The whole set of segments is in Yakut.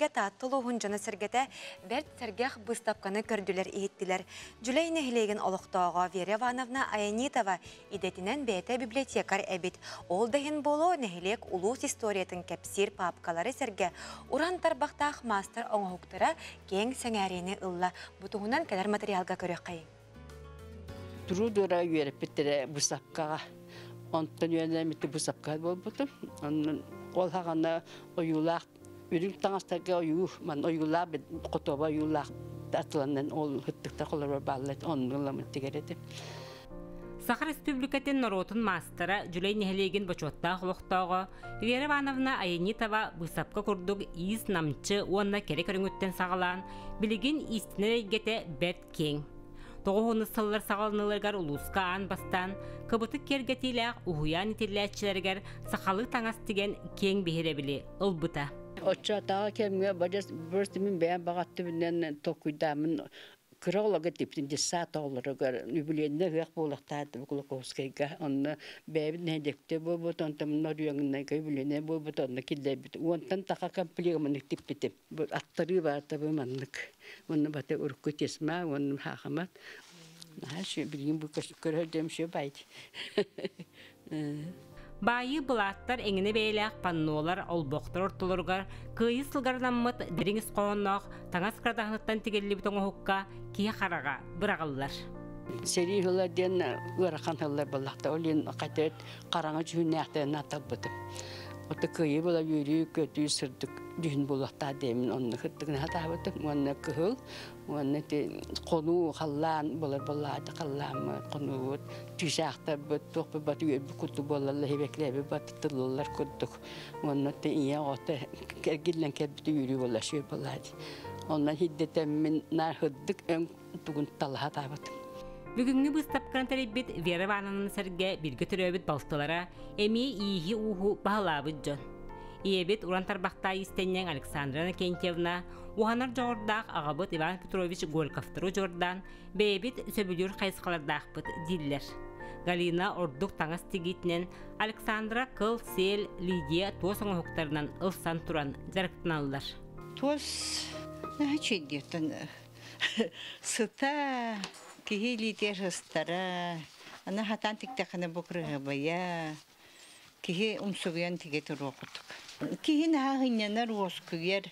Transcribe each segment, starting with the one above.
Таатта улууһун дьоно-сэргэтэ бэрт сэргэх быыстапканы көрдүлэр-иһиттилэр. Дьүлэй нэһилиэгин олохтооҕо Вера Ивановна Аянитова идэтинэн бэйэтэ библиотекарь эбит. Ол да иһин буолуо, нэһилиэк улуус историятын кэпсиир паапкалары сэргэ уран тарбахтаах маастар оҥоһуктара киэҥ сэҥээриини ылла. Бу туһунан кэлэр материалга көрүөххэйиҥ. Трудора үөрэппиттэрэ быысапкаҕа. Онтон үөрэммит быысапка буолбутум. Онон ол хаҕана ойуулаах үрүҥ таҥастарга ойуу ман ойуулаах хотуоба ойуулаах атыланан ол ыттыктар холобур бааллар онну ыламмыт тигэр этим. Саха Республикатын норуотун маастара, Дьүлэй нэһилиэгин бочуоттаах олохтооҕо Вера Ивановна Аянитова быысапка курдук иис намчы уонна кэрэ көрүҥүттэн саҕалаан, билигин иистэнэр эйгэтэ бэрт киэҥ. Тоҕуһунус сыллар саҕаланыыларыгар улууска аан бастаан кыбытык киэргэтиилээх уһуйаан итиллээччилэригэр сахалыы таҥас тигэн киэҥ биһирэбили ылбыта. Оччотооҕу кэмҥэ просто мин бэйэм баҕаттыбынан толкуйдааммын кыра оҕолорго типтим детсад оҕолоругар үбүлүөйүнэ ыһыах буолуохтаах Кулаковскайга онно бэйэбит нэһилиэктэ буолбут онтон Норьоҥнайга үбүлүөйүнэ буолбут онно киллэрбит уонтан таха комплегыманы типпитим Бу аттарыы баата бу маннык. Уонна бата урукку тесма уонна хаахамат. Наһаа үчүгэй билигин бу көрөр дьэм үчүгэй баайд. Баайыы былааттар эҥинэ бэйэлээх паннолар олбохтор ортолоругар кыайыы сылгарынаммыт дириҥ ис хоһоонноох таҥас кырадаһыныттан тигиллибит оҥоһукка киһи хараҕа быраҕыллар. Сэрии ыла диэн ыарахан сыллар буоллахта. Ол иһин хатыт хараҥа дьүһүннээхтэрин аталбытым. Ото кыайыы була үөрүү, көтүү, сырдык дьүһүн буолуохтаах диэмин онно сырдыгын хатаабытым. Уонна кыһыл, уонна ити хонуу халлаан буолар буоллаата халлааммыт, хонуубут, чыычаахтарбыт, туохпут баты үөрбүт курдук буолаллар, сибэкилээбит баты тыллаллар курдук. Уонна ити ийэ оҕото кэргиллэн кэлбит үөрүү буолла, үчүгэй буоллаа дии. Онон сирдэтэммин наар сырдык өҥ тугун талаһа атаабытым. Бүгүҥҥү быыстапканы тэрийбит Вера Ивановна сэргэ бииргэ төрөөбүт балтылара эмиэ ииһи-ууһу баһылаабыт дьон. Ийэбит уран тарбахтаах иистэнньэҥ Александра Иннокентьевна, уһанар дьоҕурдаах аҕабыт Иван Петрович Гольковтары удьуордаан бэйэбит сөбүлүүр хайысхалардаахпыт дииллэр. Галина ордук таҥас тигиитинэн, Александра кыл-сиэл, Лидия туос оҥоһуктарынан ылсан туран дьарыктаналлар. Туос наһаа үчүгэйдиэхтэн Сыта, киһи илиитигэр сыстара, аны хатаан тиктэххинэ бу кырыһабайа, киһи умсугуйан тигэ туруох курдук. Киһи наһаа сынньанар, уоскуйар,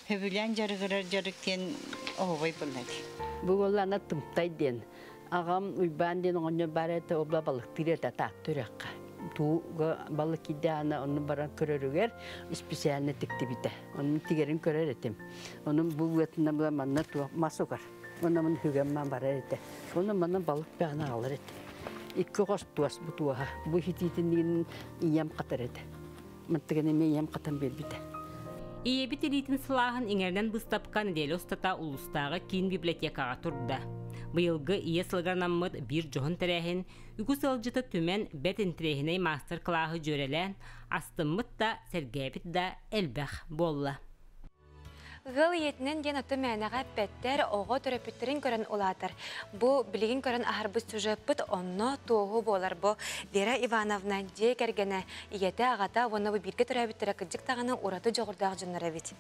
сөбүлээн дьарыгырар дьарык диэн оһуобай буолла дии. Бу буоллаана Тымтай диэн. Аҕам Уйбаан диэн оҕонньор баар этэ, ол балыктыыр этэ Таатта үрэххэ. Тууга балык киирдэҕинэ онно баран көрөрүгэр специально тиктибитэ. Онно тигэрин көрөр этим. Онон бу быатынан була манна туох мас угар. Онно мын хүгэмман барар этэ. Онно манна балык бэҕэн аҕалар этэ. Икки хос туос бу туоһа. Бу хитиитин ийэм хатар этэ. Мантыгын эмиэ ийэм хатан биэрбитэ. Ийэбит илиитин сылааһын иҥэринэн быыстапка нэдиэлэ устата улуустааҕы киин библиотекаҕа турда. Быйылгы Ийэ сылыгар анаммыт биир дьоһун тэрээһин үгүс ыалдьыты түмэн бэрт интэриэһинэй маастар-кылааһы дьүөрэлээн, астыммыт да, сэргээбит да элбэх буолла. Ыал ийэтинэн диэн оту мээнэҕэ эппэттэр, оҕо төрөппүттэрин көрөн улаатар. Бу билигин көрөн аһарбыт сюжеппыт онно туоһу буолар. Бу Вера Ивановна дьиэ кэргэнэ, ийэтэ, аҕата уонна бу бииргэ төрөөбүттэрэ кырдьык даҕаны ураты дьоҕурдаах дьоннор эбит.